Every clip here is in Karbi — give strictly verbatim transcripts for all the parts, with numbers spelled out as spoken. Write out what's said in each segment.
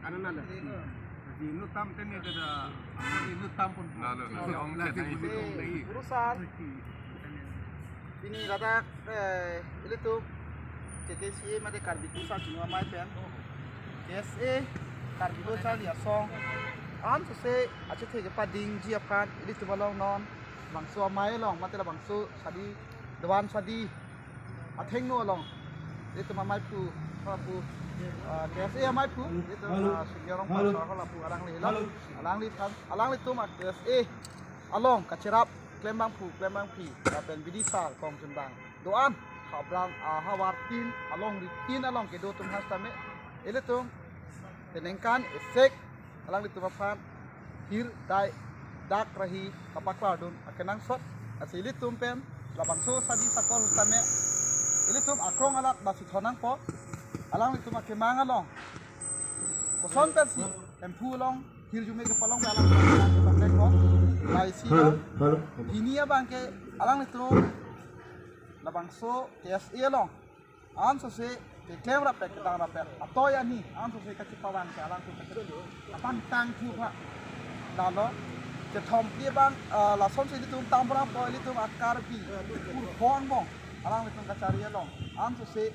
Ano na la? Di inut tam teni ada, inut tam pon. Nalo, nalo. Ong ke dai. Kurusar. Pini ladak, eh, ilitum K K C A mate Karbi Kurusar Chinghu Amei pen K S A Karbi Lo Charli Asong ansose achethe kepadingji aphan ilitum along non labangso amei along mate labangso sadi, doan sadi athengno along ilitum ameiphu, aphu, ah, K S A ameiphu, ilitum, ah, Singgi Rongphar Sarkol aphu alangli lo. Alangli than, alanglitum a K S A along kacherap klembangphu klembangpi lapen bidisar kong chundang doan habrang, ah, havar tin along ri tin along kedo atum ha sitame ilitum peningkan esek alanglitum aphan hir dai dak rahi kapaklardun akenangsot. Lasi ilitum pen labangso sadi sapor sitame ilitum akrong alat basi thonangpo. Alanglitum akemang along koson pensi Hemphu along hirjume kepalong alang paklek ko. Laisi lo. Halo, halo. Hini abang ke alanglitum labangso K S A along ansose keklem rapet, kedang rapet, atoi ani ansose kachepavang ke alangtum kachepavang tangthu pha. Lalo kethom ke bang, eh, lasonsi ilitum tambra po ilitum a Karbi kurphon bong alanglitum kachari along ansose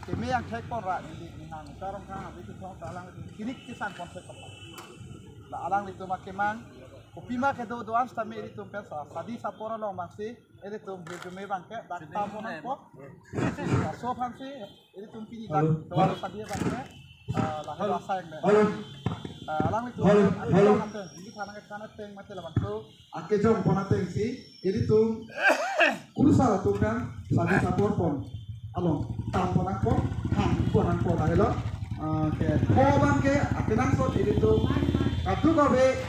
keme angthek pon ra neli ninang tarong kang abi kethom ta alanglitum kinik kisang pon se kapal. La alanglitum akemang kopima kedo doan sitame ilitum pen sa sadi sapor along bangsi ilitum hirjume abang ke dak tam pon nangpo. Laso aphansi ilitum pini dak doan sadi abang ke, ah, lahelo asai le. Halo. Ah, alanglitum halo, halo. Ate, hindi kana ke kana teng mate labangso akejong pon atengsi ilitum Kurusar atum kan sadi sapor pon along tam pon nangpo, thang pon nangpo, lahelo. Ah, ke ko abang ke akenangsot ilitum kadokave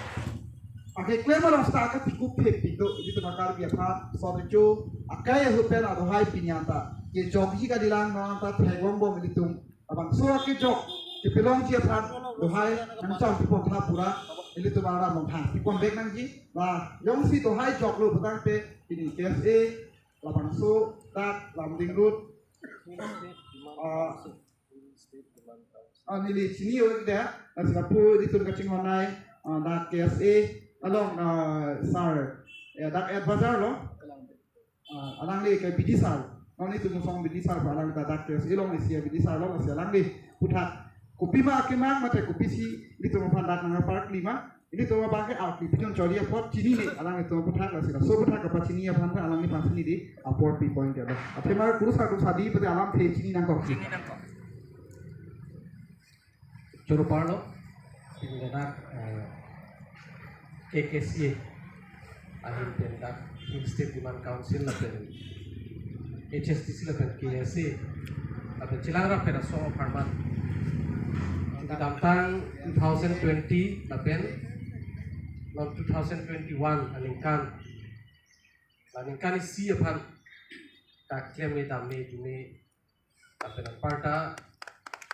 akeklem along seta katikup thek pik do ilitum a Karbi aphan. Sorry chu akai ahut pen adohai pini anta kejokji kalilang non anta theklong bom ilitum. Labangso akejok kepilongji aphan dohai nangcham pipon tha pura ilitum alam long thang pipon bek nangji. La jongsi dohai joklo putangte pini K S A labangso dak Lumding Road, ah, ah, neli chini o de, lasi lapu ilitum kachinghon ai, ah, dak K S A along, ah, sir, ya, dak Ad Bazar lo. Ah, alangli ke bidisar. Non ilitum song bidisar ba alang dak K S A along isi bidisar along isi alangli puthak kopima akemang mate kopisi ilitum aphan dak nang park lima. Ilitum abang ke arti pijon chori apot chinine alanglitum puthak lasi laso puthak kapachini aphan ke alangliphan chini di apor pi point ke. Athema Kurusar atum sadi pute alamthe chini nangkok. Chini nangkok. Choro parlo, pini ladak, eh, K K C A ahin pen dak Hill State Demand Council lapen H S D C lapen K S A lapen chelang rap pen asong apharman kedamtang two thousand twenty lapen non two thousand twenty-one aningkan, la ningkan isi aphan dak klem me dam me jume lapen anparta